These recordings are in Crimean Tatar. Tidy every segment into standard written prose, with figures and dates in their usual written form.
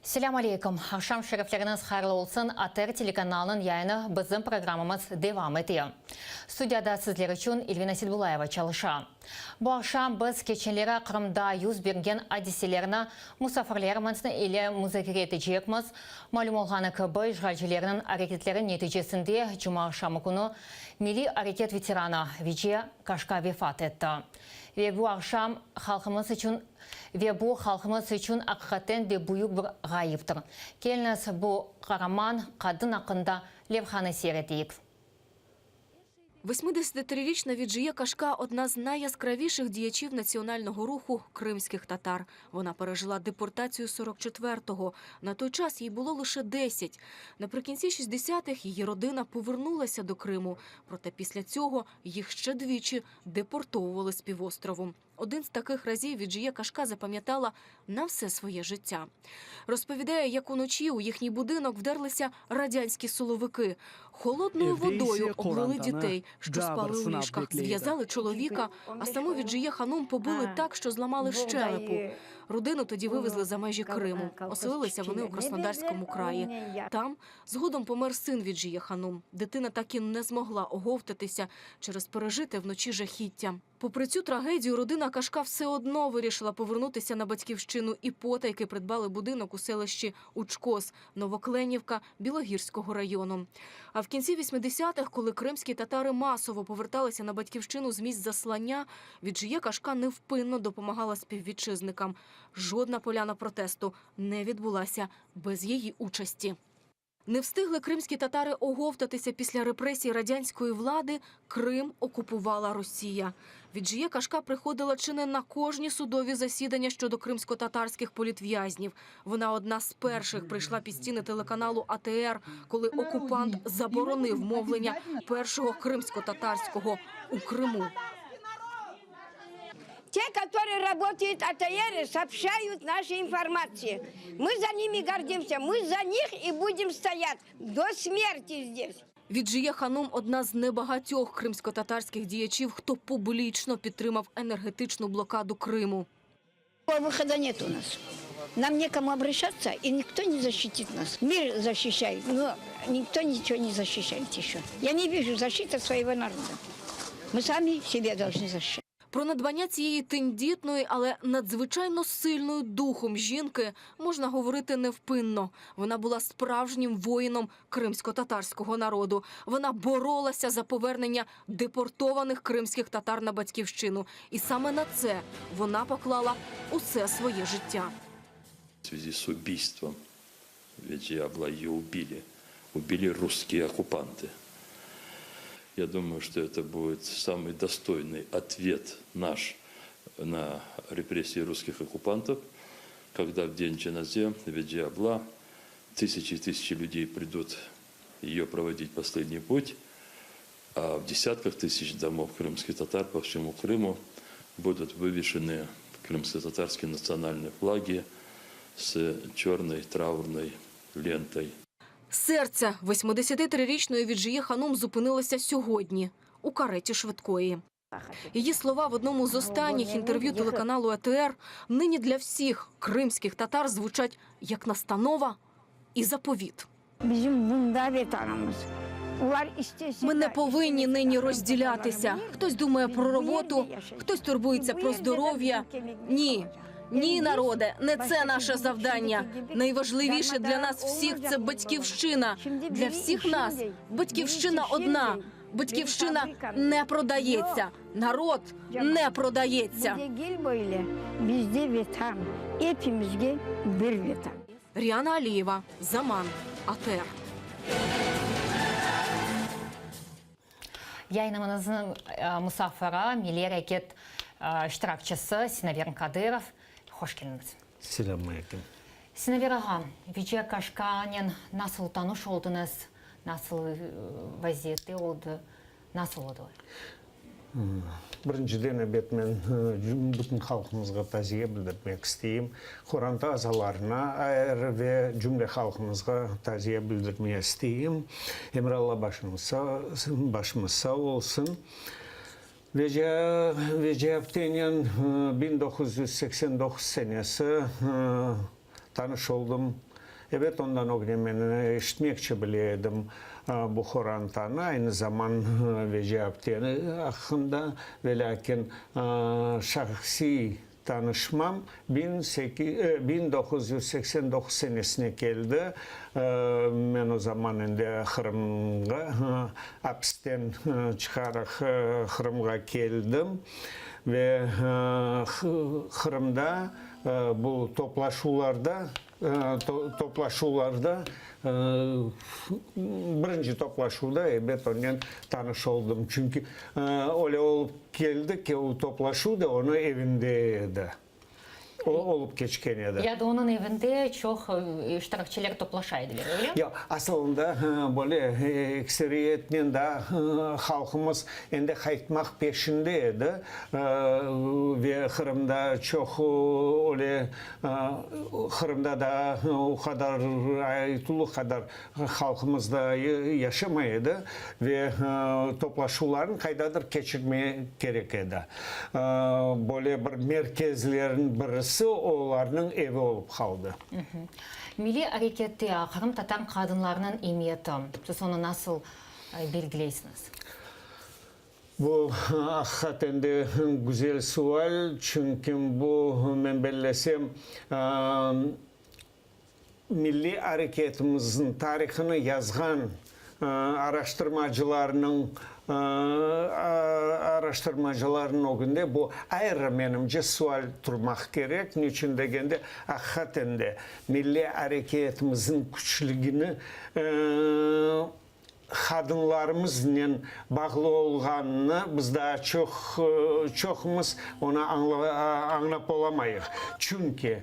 Selâm aleyküm! Aqşam şerifleriñiz hayırlı olsun! ATR telekanalınıñ yayını Bizim programmamız devam ete. Studiyada sizler içün Elvina Seydbulayeva çalışa. Bu aqşam biz keçenleri Qırımda yüz bergen adiselerni musafirlerimiz ile muzakere etecekmiz. Malüm olğanı kibi, işğalcilerniñ areketleri neticesinde cumaaqşamı künü milliy areket veteranı Veciye Kaşka vefat etti. Ve bu aqşam halqımız içün Ve bu halqımız içün aqiqaten de büyük bir ğayıptır. Keliñiz, bu qaraman qadın aqqında levhanı seyir eteyik. 83-річна Віджіє Кашка – одна з найяскравіших діячів національного руху кримських татар. Вона пережила депортацію 44-го. На той час їй було лише 10. Наприкінці 60-х її родина повернулася до Криму. Проте після цього їх ще двічі депортовували з півострову. Один з таких разів Віджіє Кашка запам'ятала на все своє життя. Розповідає, як уночі у їхній будинок вдерлися радянські силовики. Холодною Evde ise водою облили qorantanı дітей, що daa bir спали у sınav ліжках, bekley edi. зв'язали чоловіка, а саму Віджіє Ханум побили так, що зламали щелепу. Родину тоді вивезли за межі Криму. Оселилися вони у Краснодарському краї. Там згодом помер син Віджіє Ханум. Дитина так і не змогла оговтатися через пережите вночі жахіття. Попри цю трагедію, родина Кашка все одно вирішила повернутися на батьківщину і потайки придбали будинок у селищі Учкос, Новокленівка Білогірського району. А в кінці 80-х, коли кримські татари масово поверталися на батьківщину з місць заслання, Віджіє Кашка невпинно допомагала співвітчизникам. Жодна поляна протесту не відбулася без її участі. Не встигли кримські татари оговтатися після репресій радянської влади, Крим окупувала Росія. Віджіє Кашка приходила чи не на кожні судові засідання щодо кримсько-татарських політв'язнів. Вона одна з перших прийшла під стіни телеканалу АТР, коли окупант заборонив мовлення першого кримсько-татарського у Криму. Те, которые работают АТР, сообщают наши информации. Мы за ними гордимся, мы за них и будем стоять до смерти здесь. Віджіє Ханум – одна з небагатьох кримсько-татарських діячів, хто публічно підтримав енергетичну блокаду Криму. Выхода нет у нас. Нам некому обращаться, и никто не защитит нас. Мир защищает, но никто ничего не защищает еще. Я не вижу защиты своего народа. Мы сами себя должны защищать. Про надбання цієї тендітної, але надзвичайно сильної духом жінки можна говорити невпинно. Вона була справжнім воїном кримсько-татарського народу. Вона боролася за повернення депортованих кримських татар на батьківщину. І саме на це вона поклала усе своє життя. В связи с убийством Веджи Абла ее убили. Убили русские оккупанты. Я думаю, что это будет самый достойный ответ наш на репрессии русских оккупантов, когда в день Джаназе Веджи Абла тысячи и тысячи людей придут ее проводить последний путь, а в десятках тысяч домов крымских татар по всему Крыму будут вывешены крымско-татарские национальные флаги с черной траурной лентой. Серце 83-річної Віджіє Ханум зупинилося сьогодні у кареті швидкої. Її слова в одному з останніх інтерв'ю телеканалу АТР нині для всіх кримських татар звучать як настанова і заповіт. Bizim bunda vetanımız. Ular Ми не повинні нині розділятися. Хтось думає про роботу, хтось турбується про здоров'я. Ні, ні, народе, не це наше завдання. Найважливіше для нас всіх це батьківщина. Для всіх нас батьківщина одна. Батьківщина не продається. Народ не продається. Degil böyle. Bizde vetan. Hepimizge bir vetan. Ріана Алієва, Заман, АТР. Yayınımıznıñ musafiri, Milliy areket iştirakçisi Sinaver Kadırov. Hoş keldiñiz. Selâm aleyküm. Sinaver ağa, Veciye Kaşkanen nasıl tanış oldıñız, nasıl vaziyette oldı, nasıl oldı? Birinciden, ebet, men bütün halqımızğa taziye bildirmek isteyim. Qoranta azalarına ayrı ve cümle halqımızğa taziye bildirmeye isteyim. Emir Alla başıñız sağ, başımız sağ olsun. Veciye aptenen 1989 senesi tanış oldım. Ebet, ondan ögüne men eşitmekçe bile edim bu horantanı, aynı zaman Veciye apte aqqında, velâkin şahsiy tanışmam 1989 senesine keldi. Men o zaman endi Qırımğa, apisten çıqaraq Qırımğa keldim ve Qırımda bu toplaşuvlarda Toplaşuvlarda, birinci toplaşuvda ebet onen tanış oldım. Çünki öyle olıp keldi ki, o toplaşuv da onıñ evinde edi. O olıp keçken edi. Ya da onıñ evinde çoq iştirakçiler toplaşa ediler, öyle? Yoq, asılında böyle ekseriyetnen daa halqımız endi qaytmaq peşinde edi ve Qırımda çoq öyle Qırımda daa o qadar aytulı qadar halqımız da yaşamay edi ve toplaşuvlarnı qaydadır keçirmege kerek edi. Böyle bir merkezlerniñ birisi olarnıñ evi olıp qaldı. Milliy arekette qırımtatar qadınlarınıñ emiyeti, siz onı nasıl belgileysiñiz? Bu, aqiqaten de, güzel sual, çünki bu, men bellesem, milliy areketimizniñ tarihını yazğan araştırmacılarnıñ araştırmacılarnıñ ögünde bu ayrı, menimce, sual turmaq kerek. Niçün degende, aqiqaten de, milliy areketimizniñ küçlügini qadınlarımıznen bağlı olğanını biz daa çoq, çoqumız onı añlap olamayıq. Çünki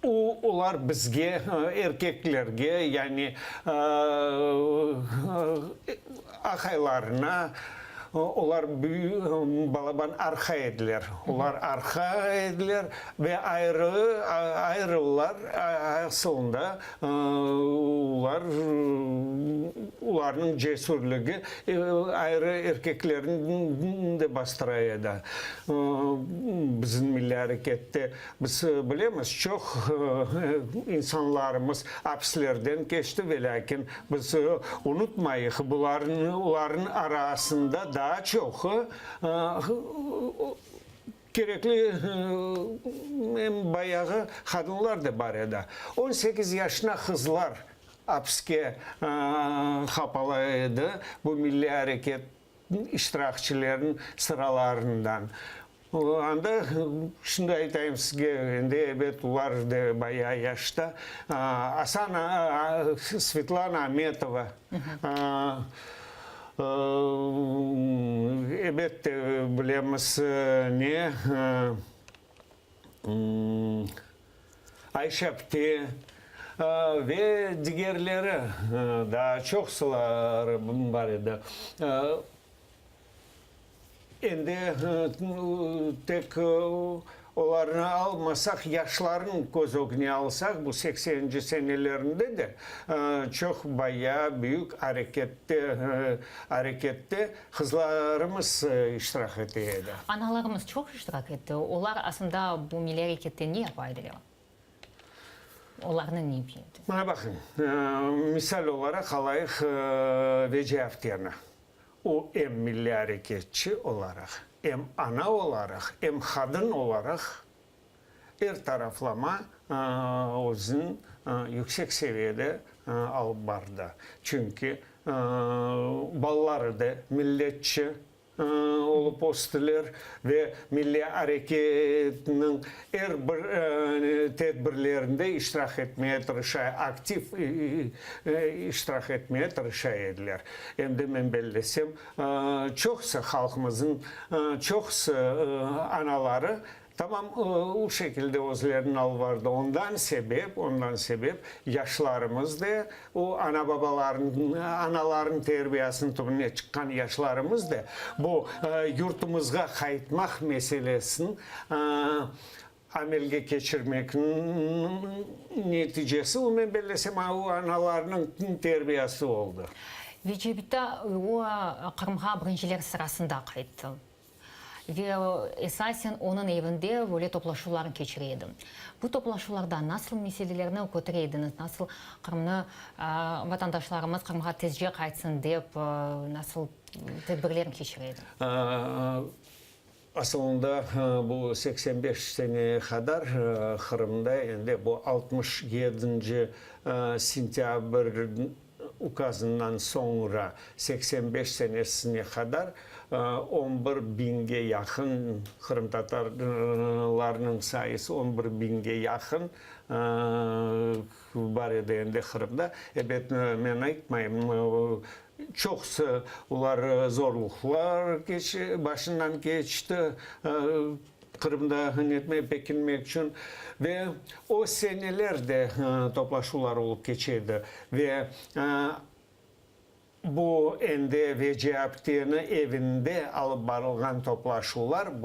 o, olar bizge, erkeklerge, yani aqaylarına, Olar büyük, balaban arqa ediler. Olar arqa ediler ve ayrı, ayrılar asılında olar, olarnıñ cesürligi ayrı erkeklerni de bastıra edi. Bizim milliy arekette Biz bilemiz, çoq insanlarımız apislerden keçti, velâkin biz unutmayıq, bularnıñ, olarnıñ arasında daa çoqu kerekli em bayağı qadınlar da bar edi. 18 yaşına qızlar apiske qapala edi bu milliy areket iştirakçilerniñ sıralarından. Anda, şimdi aytayım sizge, endi ebet olar da bayağı yaşta, Asan, Svetlana Ametova, ebet de bilemiz ne, Ayşe apte ve digerleri, daa çoqsuları bar edi. Endi tek olarnı almasaq, yaşlarnı köz ögüne alsaq, bu sekseninci senelerinde de çoq bayağı büyük arekette, arekette qızlarımız iştirak ete edi. Analarımız çoq iştirak etti. Olar aslında bu milliy arekette ne yapa ediler? Olarnıñ ne emiyeti? Mına baqıñ, misal olaraq alayıq Veciye apteni. O, em milliy areketçi olaraq, em ana olaraq, em qadın olaraq er taraflama özüni yüksek seviyede alıp bardı. Çünki balaları da milletçi olıp östiler ve milliy areketniñ er bir tedbirlerinde iştirak etmeye tırışa, aktiv iştirak etmeye tırışa ediler. Em de men bellesem, çoqusı halqımıznıñ çoqusı anaları Tamam o şekilde özlerini alıp bardı. Ondan sebep, ondan sebep yaşlarımız da, o ana-babalarnıñ, analarnıñ terbiyasınıñ tübüne çıqqan yaşlarımız da bu yurtumızğa qaytmaq meselesini amelge keçirmekniñ neticesi, o men bellesem, o analarnıñ terbiyası oldı. Vecebita o Qırımğa birinciler sırasında qayttı. Ve esasen onıñ evinde böyle toplaşuvlarnı keçire edi. Bu toplaşuvlarda nasıl meselelerni kötere ediñiz, nasıl Qırımnı, vatandaşlarımız Qırımğa tezce qaytsın dep, nasıl tedbirlerni keçire edi? Asılında bu 85 seneye qadar Qırımda endi bu altmış yedinci sentâbr ukazından soñra 85 senesine qadar on bir biñge yaqın qırımtatarlarnıñ sayısı on bir biñge yaqın bar edi endi Qırımda. Ebet, men aytmayım, çoqusı olar zorluqlar başından keçti Qırımda netme pekinmek içün ve o seneler de toplaşuvlar olıp keçe edi ve Bu endi Veciye apteni evinde alıp barılğan toplaşuvlar,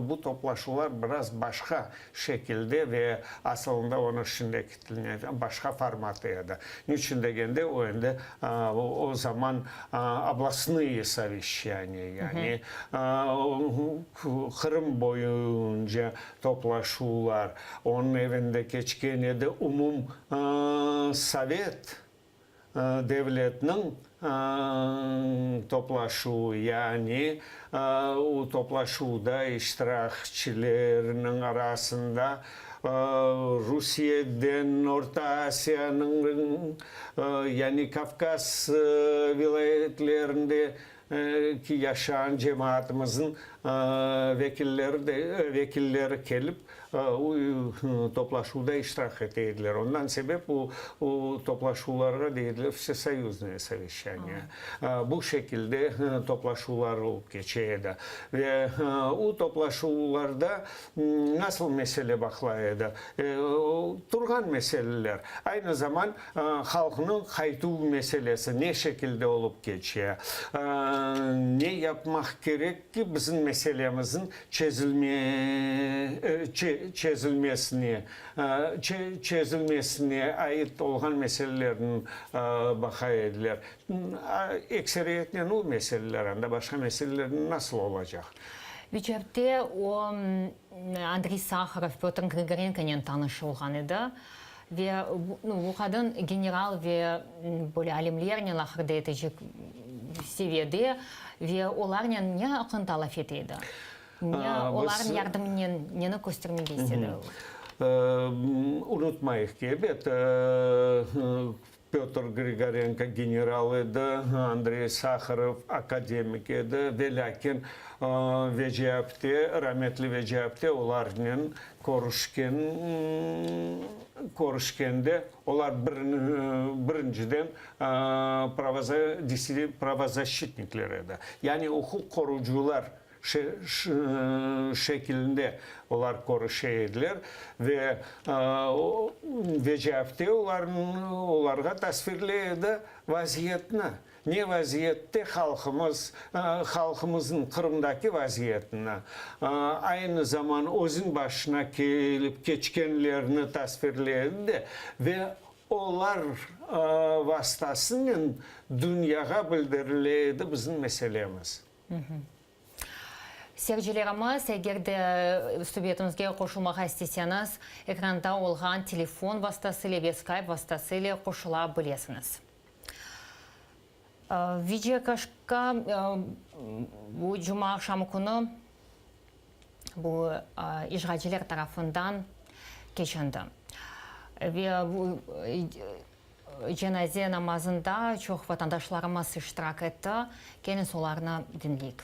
bu toplaşuvlar biraz başqa şekilde ve asılında onı şimdiki tiline başqa formatı edi. Niçün degende, o endi o zaman oblastnıye soveşçaniya, yani Qırım boyunca toplaşuvlar, onıñ evinde keçken edi umum sovet devletniñ toplaşuvı, yani o toplaşuvda iştirakçilerniñ arasında Rusiyeden, Orta Asiyanıñ, yani Kavkaz vilâyetlerinde ki yaşağan cemaatımıznıñ vekilleri de vekilleri kelip toplaşuvda iştirak ete ediler. Ondan sebep o toplaşuvlarğa dey ediler vsesoyuznoye soveşçaniye. Bu şekilde toplaşuvlar olıp keçe edi. Ve o toplaşuvlarda nasıl mesele baqıla edi? Turğan meseleler. Aynı zaman Halqnıñ qaytuv meselesi ne şekilde olıp keçe? Ne yapmaq kerek ki, bizim meselemizniñ çezilmesine çezilmesine ait olğan meselelerni baqa ediler. Ekseriyetnen o meseleler, anda başqa meseleler nasıl olacaq? Viçepte o, Andriy Saharov, Pötr Grigorenkonen tanış olğan edi. Ve bu qadın general ve böyle alimlernen laqırdı etecek seviyede ve olarnen ne aqqında laf ete edi? Ne, olarnıñ yardımınen neni köstermege istedi? Unutmayıq ki, ebet, Pötr Grigorenko general edi, Andrey Saharov akademik edi, velâkin Veciye apte, rametli Veciye apte olarnen körüşken, körüşkende olar birinciden pravozaşçitnikler edi, yani uquq qorucılar şekilinde olar körüşe ediler ve Veciye apte olarğa tasvirley edi vaziyetni, ne vaziyette halqımız, halqımıznıñ Qırımdaki vaziyetini, aynı zaman özüñ başına kelip keçkenlerni tasvirley edi de ve olar vastasınen dünyağa bildirile edi bizim meselemiz. Seyircilerimiz, eger de subetimizge qoşulmağa isteseñiz, ekranda olğan telefon vastası ile ve Skype vastası ile qoşula bilesiñiz. Veciye Kaşka bu cumaaqşamı künü bu işğalciler tarafından keçindi. Ve bu Cenaze namazında çoq vatandaşlarımız iştirak etti. Keliñiz olarnı diñleyik.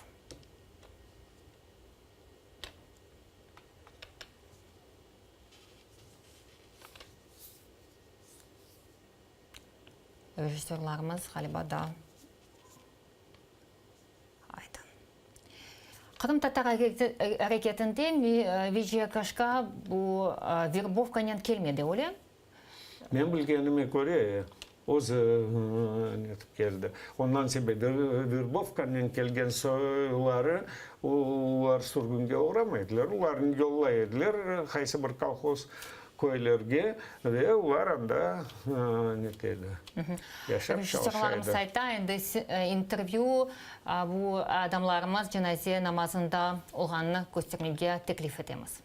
Rejissörlarımız, ğaliba, daa aydın. Qırımtatar areketinde Veciye Kaşka bu verbovkanen kelmedi, öyle? Men bilgenime köre, özü netip keldi. Ondan sebep verbovkanen kelgen soyları, olar sürgünge oğramaydılar. Olarnı yollay ediler qaysı bir kolhoz. Köylerge ve olar anda nete edi, yaşap çalışa Rejissörlarımız edi. ayta, endi intervyü bu adamlarımız cenaze namazında olğanını köstermege teklif etemiz.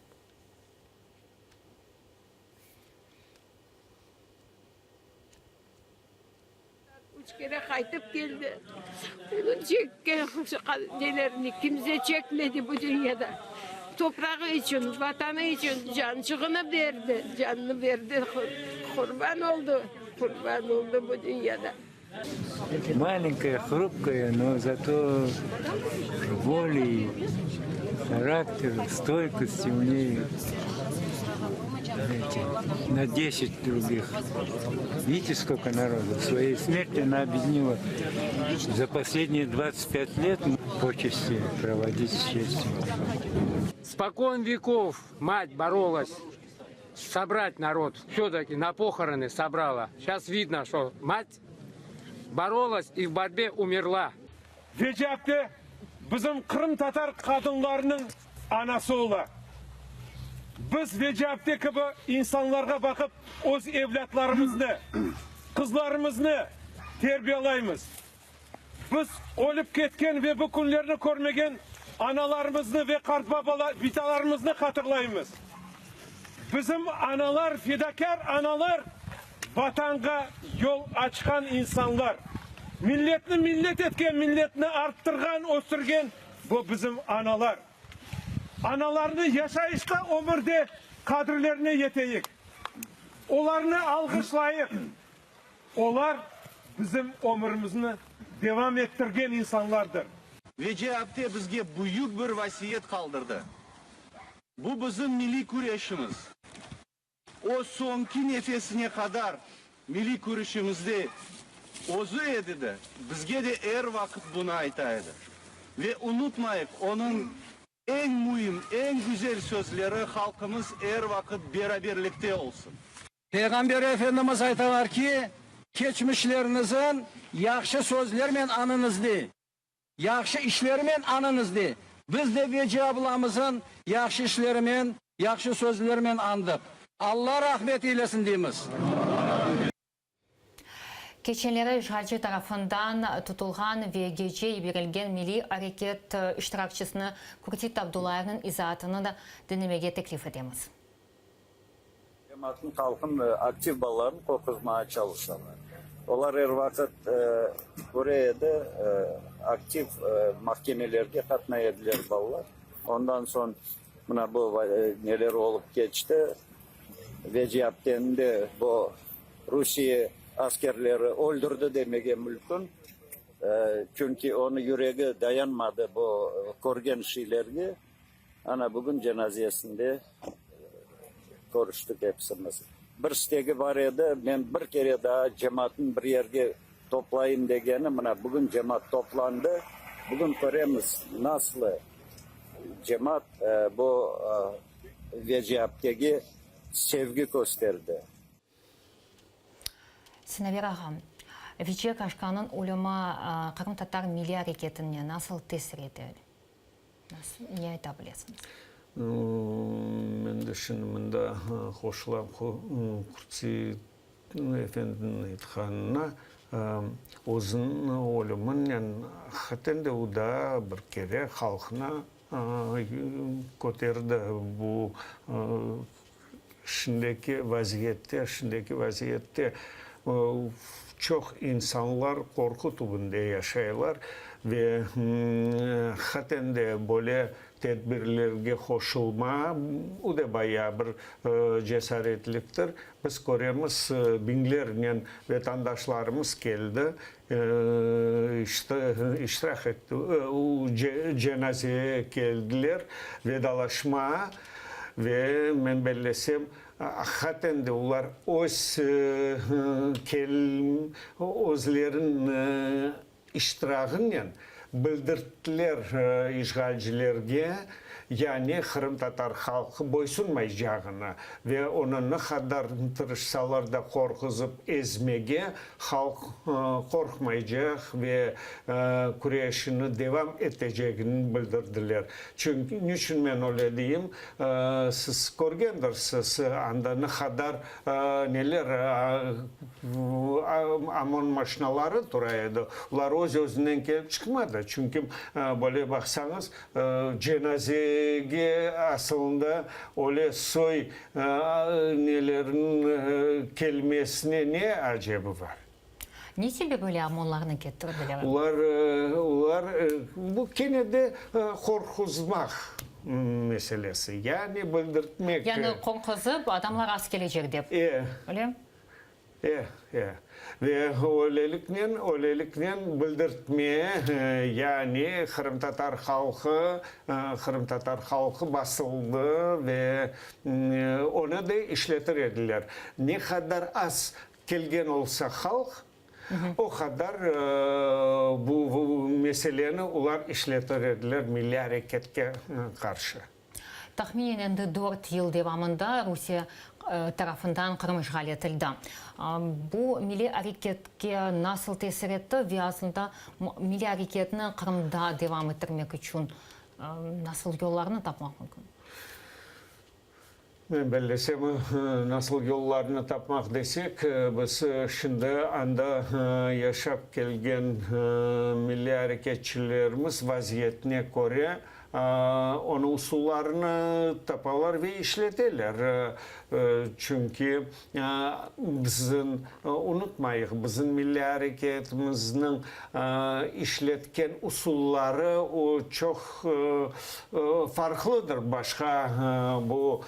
Üç kere qaytıp keldi. Onıñ çekken nelerini kimse çekmedi bu dünyada. Toprağı içün, Vatanı içün cançığını berdi, canını berdi, qurban oldı, qurban oldı bu dünyada. Malenkaya, hrupkaya, no zato voli, harakter, stoykosti u ney na desyat drugih. Vidite, skolko narodu. Svoyey smertyu ona obedinila za posledniye 25 let počesti provodit s çestyu. Spokon vekov mat borolas sobrat narod, vse-taki na pohorony sobrala. Seyças vidno, çto mat borolas i v borbe umerla. Veciye apte bizim qırımtatar qadınlarınıñ anası ola. Biz Veciye apte kibi insanlarğa baqıp öz evlâtlarımıznı, qızlarımıznı terbiyelaymız. Biz ölip ketken ve bu künlerni körmegen analarımıznı ve qartbabalar, bitalarımıznı hatırlaymız. Bizim analar, fedakâr analar, Vatanğa yol açqan insanlar, milletni millet etken, milletni arttırğan, östürgen bu bizim analar. Analarnı yaşayışta, ömürde qadrilerine yeteyik, olarnı alğışlayıq. Olar bizim ömürimizni devam ettirgen insanlardır. Veciye apte bizge büyük bir vasiyet qaldırdı. Bu bizim milliy küreşimiz. O soñki nefesine qadar milliy kürüşimizde özü edi de, bizge de er vaqıt bunı ayta edi. Ve unutmayıq, onıñ eñ müim, eñ güzel sözleri, halqımız er vaqıt beraberlikte olsun. Peyğamber Efendimiz aytalar ki, Keçmişleriñizin yahşı sözlermen añıñız dey. Yahşı işlerimen añıñız dey. Biz de Veciye ablamızın yahşı işlerimen, yahşı sözlerimen añdıq. Alla rahmet eylesin deymiz. Keçenleri işğalci tarafından tutulğan ve gece yiberilgen milliy areket iştirakçisini Kürtit Abdullayevniñ izaatını da diñlemege teklif etemiz. Cemaatnıñ, halqnıñ aktiv balalarını qorquzmağa çalışalar. Olar er vaqıt köre edi, aktiv mahkemelerge qatnay ediler balalar. Ondan soñ mına bu neler olıp keçti, Veciye apteni de bu Rusiye askerleri öldürdi demege mümkün, çünki onıñ yüregi dayanmadı bu körgen şeylerge. Ana, bugün cenazesinde körüştik episimiz. Bir istegi bar edi, men bir kere daa cemaatnı bir yerge toplayım degeni, mına, bugün cemaat toplandı. Bugün köremiz, nasıl cemaat bu Veciye aptege sevgi kösterdi. Sinaver ağa, Veciye Kaşkanıñ ölümi qırımtatar milliy areketine nasıl tesir ete? Nasıl, ne ayta bilesiñiz? Men de şimdi mında qoşulam Qurtsiy efendiniñ aytqanına. Özüniñ ölüminen haten de o daa bir kere halqnı köterdi. Bu şimdiki vaziyette, şimdiki vaziyette çoq insanlar qorqu tübünde yaşaylar ve haten de böyle tedbirlerge qoşulma, o da bayağı bir cesaretliktir. Biz köremiz, biñlernen vatandaşlarımız keldi, iştirak etti, cenazeye keldiler, vedalaşmağa ve men bellesem, aqiqaten de olar öz özleriniñ iştirağınen. bildirttiler işğalcilerge, yani qırımtatar halqı boysunmaycağını ve onı ne qadar tırışsalar da qorquzıp ezmege, halq qorqmaycaq ve küreşini devam etecegini bildirdiler. Çünki, niçün men öyle deyim, siz körgendirsiz, anda ne qadar neler, OMON maşinaları tura edi, olar öz-özünden kelip çıqmadı, çünki böyle baqsañız, cenazege asılında öyle soy nelerniñ kelmesine ne acebi bar? Ne sebep öyle OMONlarnı kettirdiler? Olar, olar, bu kene de qorquzmaq meselesi, yani bildirtmek. Yani qorquzıp, adamlar az kelecek dep, E. öyle? E, e. Ve öyleliknen, öyleliknen bildirtme, yani qırımtatar halqı, qırımtatar halqı basıldı ve onı da işletir ediler. Ne qadar az kelgen olsa halq, o qadar bu meseleni olar işletir ediler milliy areketke qarşı. Tahminen endi dört yıl devamında Rusiye tarafından Qırım işğal etildi. Bu milliy areketke nasıl tesir etti ve aslında milliy areketni Qırımda devam ettirmek içün nasıl yollarnı tapmaq mümkün? Men bellesem, nasıl yollarnı tapmaq desek, biz şimdi anda yaşap kelgen milliy areketçilerimiz vaziyetine köre onıñ usullarını tapalar ve işleteler. Çünki bizim, unutmayıq, bizim milliy areketimizniñ işletken usulları o çoq farqlıdır başqa bu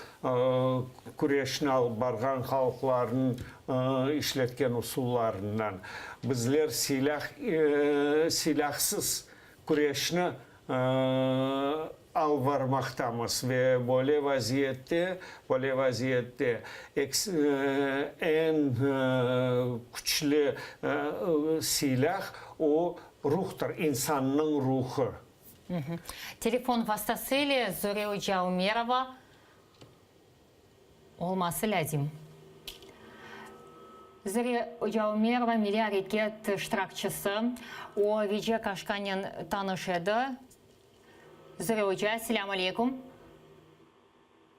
küreşni alıp barğan halqlarnıñ işletken usullarından. Bizler silâh, silâhsız küreşni alıp barmaqtamız ve böyle vaziyette, böyle vaziyette eñ küçlü silâh o ruhtır, insannıñ ruhı. Telefon vastası ile Zore oca Umerova olması lâzim. Zore oca Umerova milliy areket iştirakçisi. O, Veciye Kaşkanen tanış edi. Zore oca, selâm aleyküm.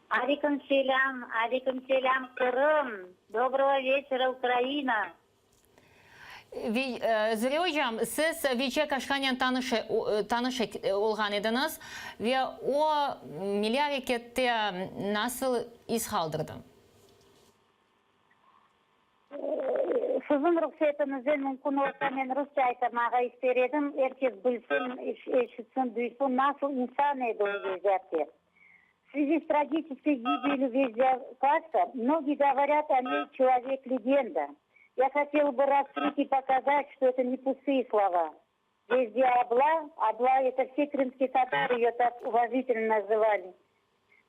Aleyküm selâm, aleyküm selâm, Qırım! Dobrogo veçera, Ukraina! Zure ocam, siz Veciye Kaşkanen tanış tanış olğan ediñiz ve o, milliy arekette nasıl iz qaldırdı? Siziñ ruhsetiñizden mümkün olsa men rusça aytamağa ister edim, er kes bilsin, eşitsin, duysun nasıl insan edi o Veciye apte. В связи с трагической гибелью Вежди Кашка, многие говорят о ней человек-легенда. Я хотела бы раскрыть и показать, что это не пустые слова. Вежди Абла, Абла это все крымские татары ее так уважительно называли.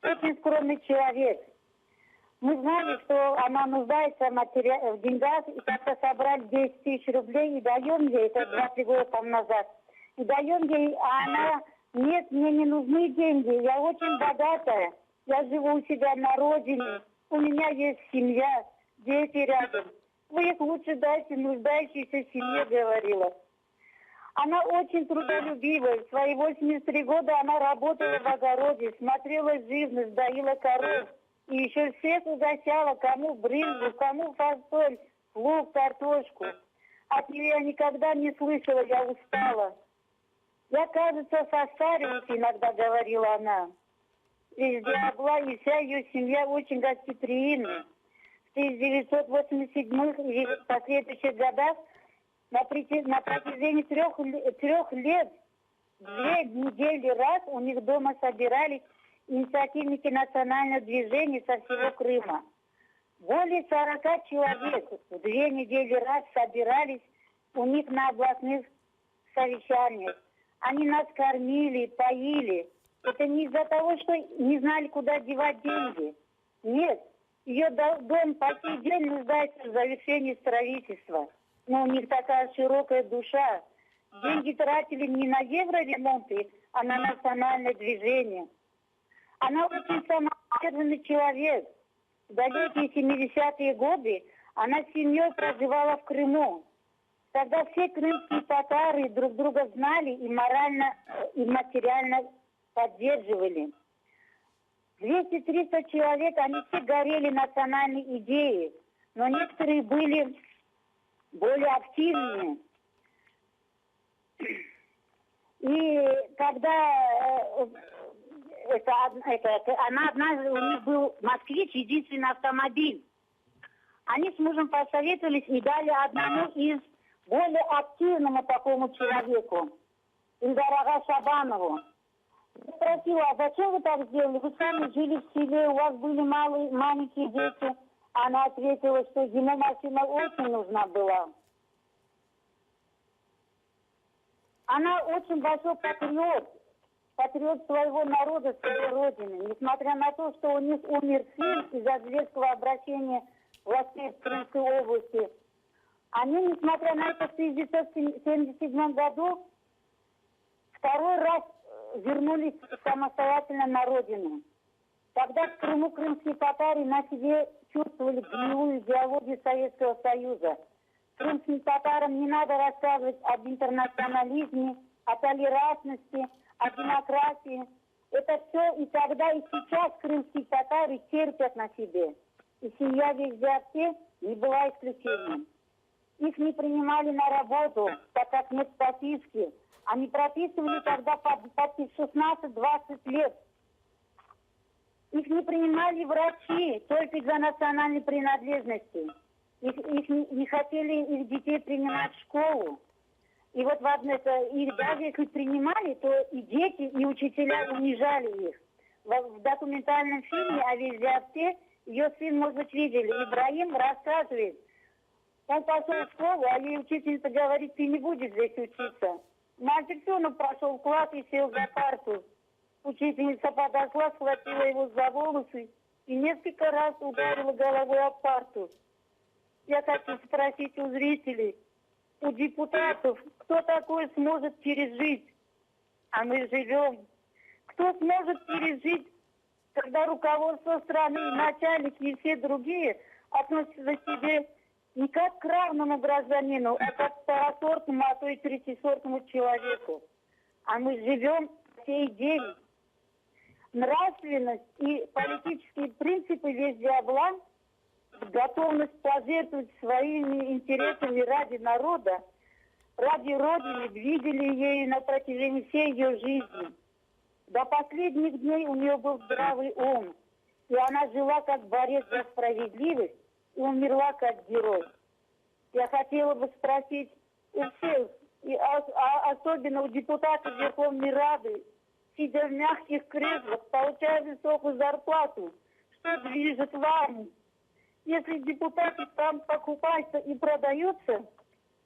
Очень скромный человек. Мы знали, что она нуждается в, матери... в деньгах, и как-то собрали 10 тысяч рублей и даем ей, это 2-3 года там назад, и даем ей, а она, нет, мне не нужны деньги, я очень богатая, я живу у себя на родине, у меня есть семья, дети рядом. Вы их лучше дайте нуждающейся семье, говорила. Она очень трудолюбивая. В свои 83 года она работала в огороде, смотрела живность, доила коров. И еще всех угощала, кому брынзу, кому фасоль, лук, картошку. От нее я никогда не слышала, я устала. Я, кажется, состарилась, иногда говорила она. Везде была, и вся ее семья очень гостеприимна. В 1987 и последующих годах на, на протяжении трех, трех лет, две недели раз у них дома собирались инициативники национального движения со всего Крыма. Более 40 человек в две недели раз собирались у них на областных совещаниях. Они нас кормили, поили. Это не из-за того, что не знали, куда девать деньги. Нет, ее дом по сей день нуждается в завершении строительства. Но у них такая широкая душа. Деньги тратили не на евроремонты, а на национальное движение. Она очень самоотверженный человек. В далекие 70-е годы она с семьей проживала в Крыму. Тогда все крымские татары друг друга знали и морально, и материально поддерживали. 200-300 человек, они все горели национальной идеей, но некоторые были более активнее. И когда э, это, это, это, она одна, у них был москвич, единственный автомобиль. Они с мужем посоветовались и дали одному из более активному такому человеку, Ильдар-ağa Шабанову. Я спросила, а зачем вы так сделали? Вы сами жили в селе, у вас были малые, маленькие дети. Она ответила, что ему машина очень нужна была. Она очень большой патриот, патриот своего народа, своей родины. Несмотря на то, что у них умер сын из-за зверского обращения властей в Крымской области, они, несмотря на это, в 1977 году второй раз э, вернулись самостоятельно на родину. Тогда в Крыму крымские татары на себе чувствовали гнилую идеологию Советского Союза. Крымским татарам не надо рассказывать об интернационализме, о толерантности, о демократии. Это все и тогда, и сейчас крымские татары терпят на себе. И семья Вездяпте не была исключением. Их не принимали на работу, так как нет прописки. Они прописывали тогда по, по 16-20 лет. Их не принимали врачи только из-за национальной принадлежности. Их, их не, не хотели их детей принимать в школу. И вот в одной, их даже если принимали, то и дети, и учителя унижали их. В, в документальном фильме о Везиапте ее сын, может быть, видели, Ибраим рассказывает, он пошел в школу, а ей учительница говорит, ты не будешь здесь учиться. Мальчик все равно прошел в класс и сел за парту. Учительница подошла, схватила его за волосы и несколько раз ударила головой об парту. Я хочу спросить у зрителей, у депутатов, кто такое сможет пережить? А мы живем. Кто сможет пережить, когда руководство страны, начальники и все другие относятся к тебе не как к равному гражданину, а как к второсортному, а то и третьесортному человеку. А мы живем сей день. Нравственность и политические принципы везде обла, готовность пожертвовать своими интересами ради народа, ради Родины, двигали ею на протяжении всей ее жизни. До последних дней у нее был здравый ум, и она жила как борец за справедливость и умерла как герой. Я хотела бы спросить у всех, и а, особенно у депутатов Верховной Рады, сидя в мягких креслах, получая высокую зарплату, что движет вами? Если депутаты там покупаются и продаются,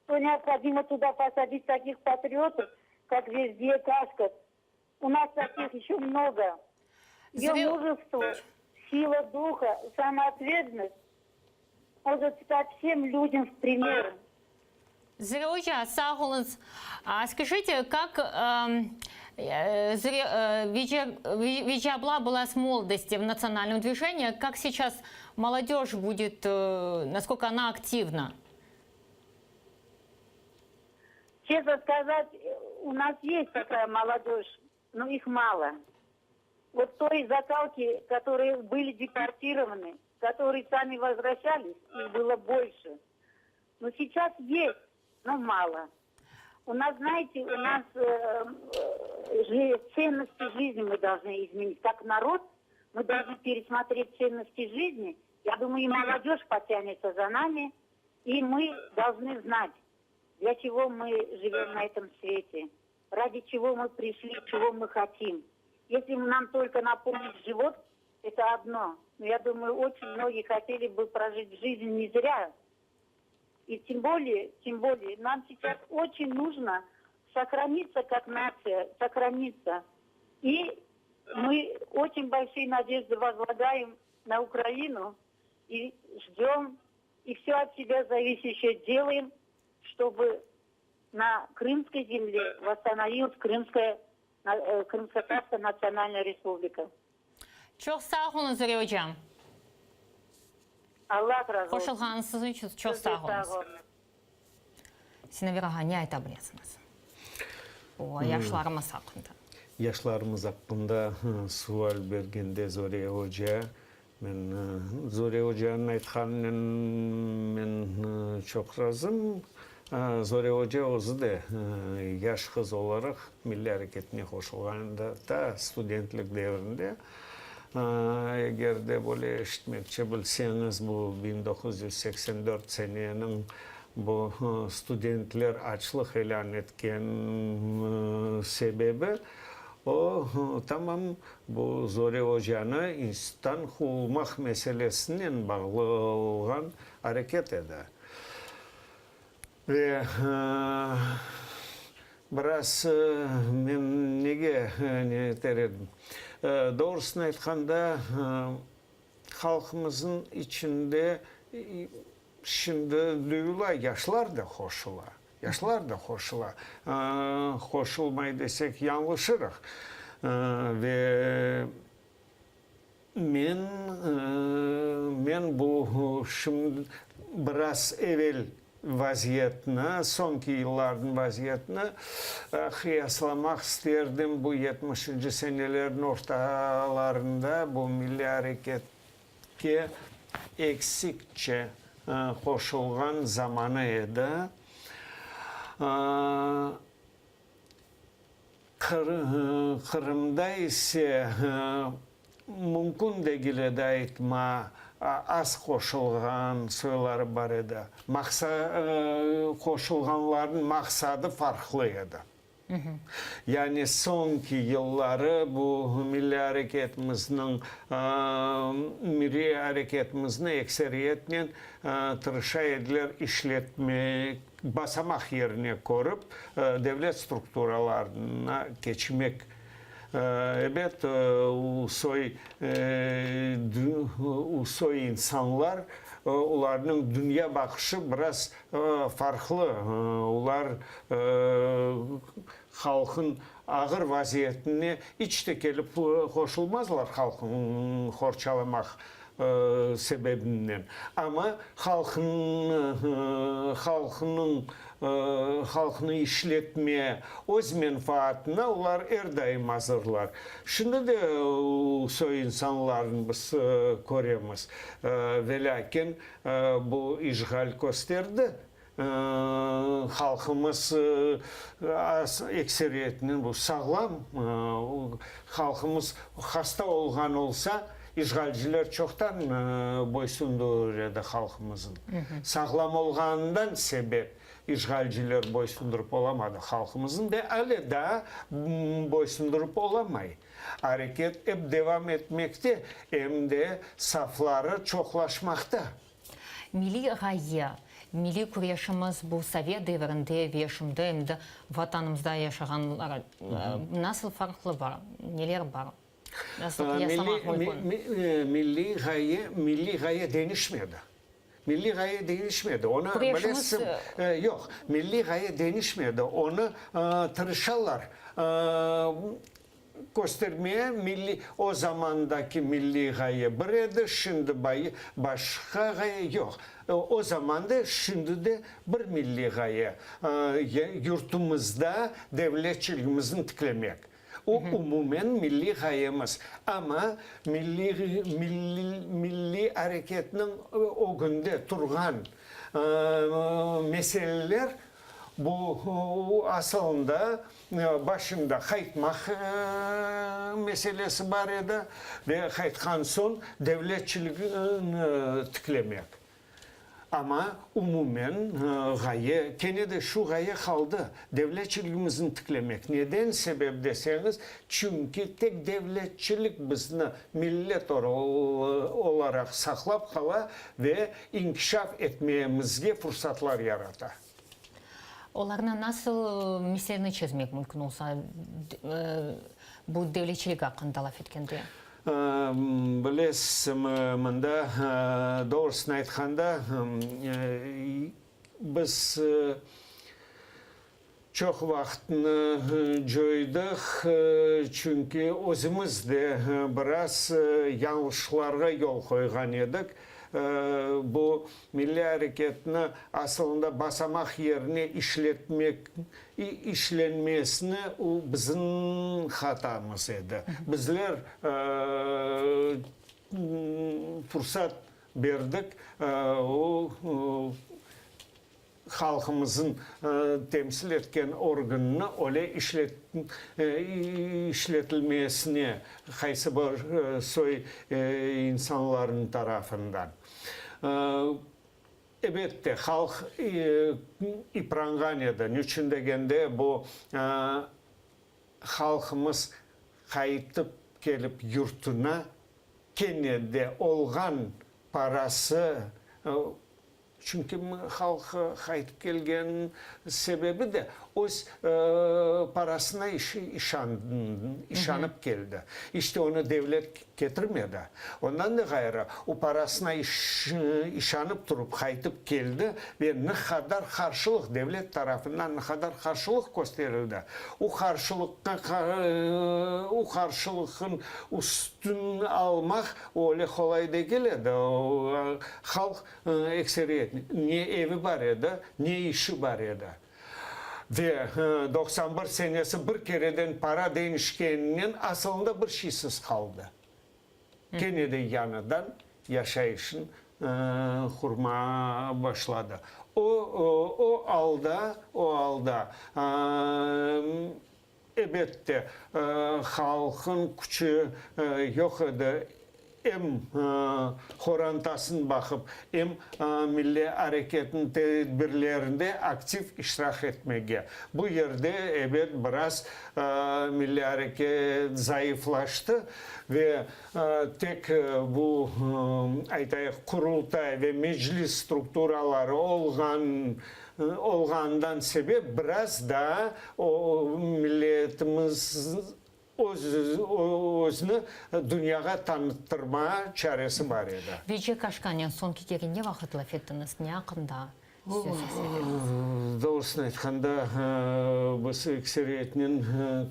то необходимо туда посадить таких патриотов, как везде Кашка. У нас таких еще много. Ее мужество, сила духа, самоотверженность может стать всем людям в пример. Зере oca, sağ oluñız. А скажите, как эм, э, Зере, э, Вeciye abla была с молодости в национальном движении, как сейчас молодежь будет, э, насколько она активна? Честно сказать, у нас есть такая молодежь, но их мало. Вот той закалки, которые были депортированы, которые сами возвращались, их было больше. Но сейчас есть, но мало. У нас, знаете, у нас э, э, ценности жизни мы должны изменить. Как народ мы должны пересмотреть ценности жизни. Я думаю, и молодежь потянется за нами, и мы должны знать, для чего мы живем на этом свете, ради чего мы пришли, чего мы хотим. Если нам только наполнить живот, это одно. Но я думаю, очень многие хотели бы прожить жизнь не зря. И тем более, тем более, нам сейчас очень нужно сохраниться как нация, сохраниться. И мы очень большие надежды возлагаем на Украину и ждем, и все от себя зависящее делаем, чтобы Na Krımskoy zemle vosstanovilась Krımskaya Krımskatatarskaya Natsionalnaya Respublika. Çoq sağ oluñ, Zure ocam. Allah razı olsun. Qoşulğanıñız içün çoq Siz de sağ sağ oluñız. oluñız. Sinaver ağa, ne ayta bilesiñiz bu yaşlarımız aqqında? Yaşlarımız aqqında sual bergende Zore oca, men Zore ocanıñ aytqanınen men çoq razım. Zore oca özü de yaş qız olaraq milliy areketine qoşulğan edi, ta studentlik devrinde. Eger de böyle eşitmekçe bilseñiz, bu 1984 seneniñ bu studentler açlıq ilân etken sebebi, o, tamam bu Zore ocanı instituttan quvulmaq meselesinen bağlı olğan areket edi. Ve biraz men nege ne eter edim? Doğrusını aytqanda, halqımıznıñ içinde şimdi duyula, yaşlar da qoşula, yaşlar da qoşula. Qoşulmay desek, yañlışırıq. Ve Men, men bu şimdi biraz evel vaziyetni, soñki yıllarnıñ vaziyetini qıyaslamaq isterdim. Bu yetmişinci senelerniñ ortalarında bu milliy areketke eksikçe qoşulğan zamanı edi. Qırımda ise mümkün degil edi aytma, az qoşulğan soyları bar edi. Qoşulğanlarnıñ maqsadı farqlı edi. Yani soñki yılları bu milliy areketimizniñ, milliy areketimizni ekseriyetnen tırışa ediler işletmek, basamaq yerine körip, devlet strukturalarına keçmek. Ebet, soy, soy insanlar, olarnıñ dünya baqışı biraz farqlı. Olar halqın ağır vaziyetine iç de kelip qoşulmazlar, halqın qorçalamaq sebebinden. Amma halqnı, halqnıñ, halqnı işletme, öz menfaatına olar er daim azırlar. Şimdi de soy insanlarnı biz köremiz. Velâkin bu işğal kösterdi, halqımız az ekseriyetinen bu sağlam, halqımız hasta olğan olsa, işğalciler çoqtan boysundurır edi halqımızın. Sağlam olğanından sebep işğalciler boysundurıp olamadı halqımızın ve ale daa boysundurıp olamay. Areket ep devam etmekte, em de safları çoqlaşmaqta. Milliy ğaye, milliy küreşimiz bu sovet devirinde ve şimdi endi Vatanımızda yaşağanlar nasıl farqlı bar, neler bar? Nasıl qıyaslamaq mümkün? Milliy ğaye, milliy ğaye deñişmedi. Milliy ğaye deñişmedi. Onı bilesiñ, yoq, milliy ğaye deñişmedi. Onı tırışalar Köstermeye milliy, o zamandaki milliy ğaye bir edi, şimdi başqa ğaye yoq. O zaman da, şimdi de bir milliy ğaye, yurtumızda devletçiligimizni tiklemek. O, umumen milliy ğayemiz. Amma milliy, milliy areketniñ ögünde turğan meseleler, Bu, asılında, başında qaytmaq meselesi bar edi ve qaytqan soñ devletçiligini tiklemek. Amma umumen ğaye, kene de şu ğaye qaldı, devletçiligimizni tiklemek. Neden sebep deseñiz, çünki tek devletçilik bizni millet olaraq saqlap qala ve inkişaf etmemizge fursatlar yarata. Olarnı nasıl meseleni çezmek mümkün olsa, bu devletçilik aqqında laf etkende? Bilesiz, mında, doğrusını aytqanda, biz. Çoq vaqıtnı coydıq, çünki özümiz de biraz yañlışlarğa yol qoyğan edik. Bu milliy areketni asılında basamaq yerine işletmek, işlenmesini o bizim hatamız edi. Bizler fursat berdik, o halqımızın temsil etken organını öyle işletilmesine qaysı bir soy insanlarnıñ tarafından. Ebette, halq ipranğan edi. Niçün degende, bu halqımız qaytıp kelip yurtuna kene de olğan parası, Çünki halq qaytıp kelgeniniñ sebebi de öz parasına işanıp keldi. İşte onı devlet ketirmedi. Ondan da ğayrı, o parasına işanıp turıp qaytıp keldi ve ne qadar qarşılıq, devlet tarafından ne qadar qarşılıq kösterildi. O qarşılıqqa, o qarşılıqnıñ üstün almaq öyle qolay degil edi. Halq Ekseriyet, ne evi bar edi, ne işi bar edi. Ve 91 senesi bir kereden para deñişkeninen asılında bir şeysiz qaldı. Kene de yañıdan yaşayışın qurmağa başladı. O, o alda, o alda, Ebette, halqıñ küçü yoq edi, em qorantasını baqıp, em milliy areketniñ tedbirlerinde aktiv iştirak etmege. Bu yerde, ebet, biraz milliy areket zayıflaştı ve tek bu, aytayıq, Qurultay ve Meclis strukturaları olğan Olğanından sebep biraz daa o milletimiz öz özüni dünyağa tanıttırma çaresi bar edi. Veciye Kaşkanen soñki kere ne vaqıt laf ettiñiz, ne aqqında söz ettiñiz? Doğrusını aytqanda, biz ekseriyetnen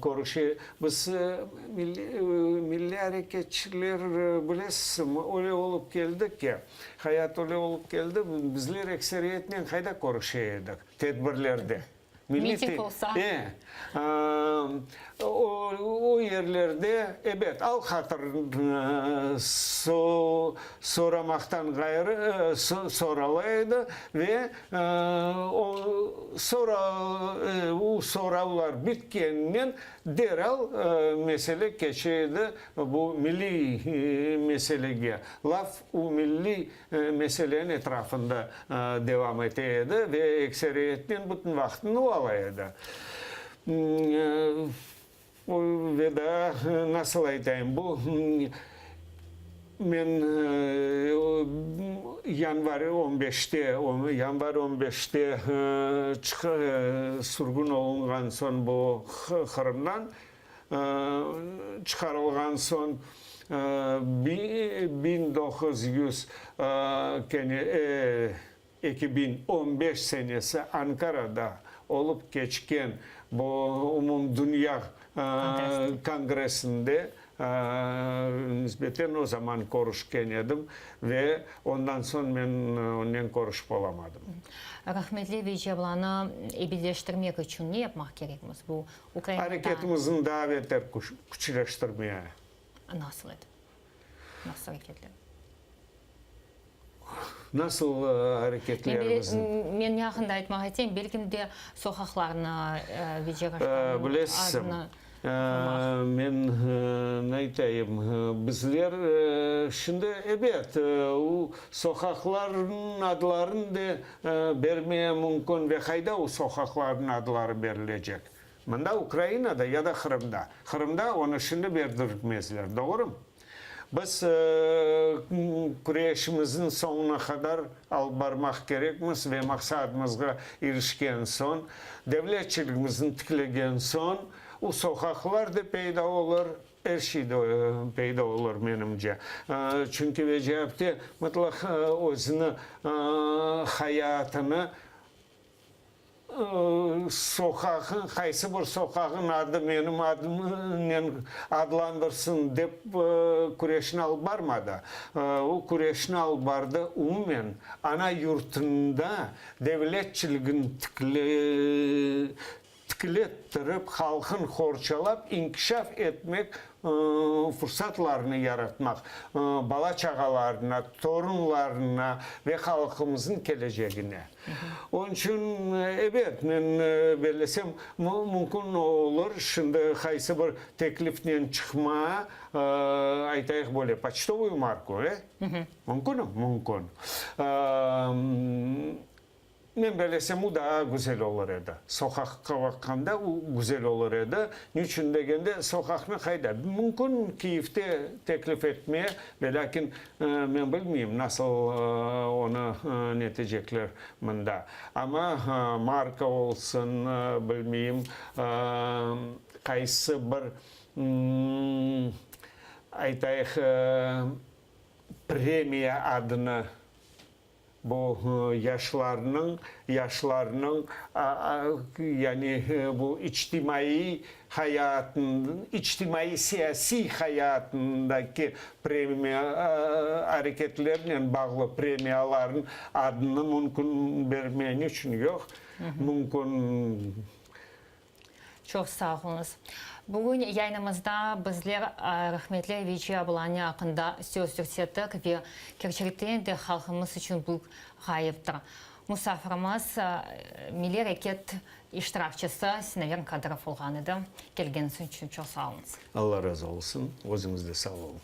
körüşe, biz milliy areketçiler, bilesizmi, öyle olıp keldik ki, Hayat öyle olıp keldi, bizler ekseriyetnen qayda körüşe edik? Tedbirlerde. Miting olsa? E, o yerlerde, ebet, al-hatır soramaqtan ğayrı, sorala edi ve o soravlar bitkeninen deral mesele keçe edi bu milliy meselege. Laf o milliy meseleniñ etrafında devam ete edi ve ekseriyetnen bütün vaqtını o ala edi. Ve daa, nasıl aytayım, bu men yanvar on beşte, yanvar on beşte sürgün olunğan soñ bu Qırımdan, çıqarılğan soñ 1900 kene 2015 senesi Ankarada olıp keçken bu Umumdünya kongressinde nisbeten o zaman körüşken edim ve ondan soñ men onen körüşip olamadım. Rahmetli Veciye ablanı ebedileştirmek içün ne yapmaq kerekmiz? Bu Ukrainada. Areketimizni daa beter küçleştirmeye. Nasıl etip? Nasıl areketler? Nasıl areketlerimizni? Men ne aqqında aytmaq isteyim, belkim de soqaqlarnı Veciye Kaşkanıñ adını qoymaq. Men ne aytayım, bizler şimdi, ebet, o soqaqlarnıñ adlarını de Bermeye mümkün ve qayda o soqaqlarnıñ adları berilecek? Mında Ukrainada ya da Qırımda? Qırımda onı şimdi berdirtmezler, doğrumı? Biz küreşimizniñ soñuna qadar alıp barmaq kerekmiz ve maqsadımızğa irişken soñ, devletçiligimizni tiklegen soñ, o soqaqlar da peyda olur, Er şey de peyda olur, menimce. Çünki Veciye apte mıtlaq özüni hayatını. Soqaqnıñ, qaysı bir soqağın adı menim adımnen adlandırsın dep küreşni alıp barmadı. O küreşni alıp bardı umumen ana yurtunda devletçiligini tiklettirip, halqın qorçalap, inkişaf etmek fursatlarını yaratmaq, bala-çağalarına, torunlarına ve halqımıznıñ kelecegine. Onıñ içün, ebet, men bellesem, mümkün olur, şimdi qaysı bir teklifnen çıqma, aytayıq böyle, poçtovuyu marku, e? Mümkünmi? Mümkün. Men bellesem, u daa güzel olur edi. Soqaqqa baqqanda, u güzel olur edi. Niçün degende, soqaqnı qayda? Mümkün, Kiyevde teklif etme, velâkin men bilmeyim, nasıl onı netecekler mında. Amma marka olsun, bilmeyim, qaysı bir, aytayıq, premiya adını Bu yaşlarnıñ, yaşlarnıñ, yani bu içtimaiy hayatın, içtimaiy-siyasiy hayatındaki premiya, areketlernen bağlı premiyalarnıñ adını mümkün bermeye niçün yoq? Mümkün. Çoq sağ oluñız. Bugün yayınımızda bizler rahmetli Veciye Ablani aqqında söz yürsettik ve kerçekten de halqımız içün büyük ğayıptır. Musafirimiz, Milliy areket iştirakçisi Sinaver Kadırov olğan edi. Kelgeniñiz içün çoq sağ oluñız. Alla razı olsun. Özüñiz de sağ oluñ.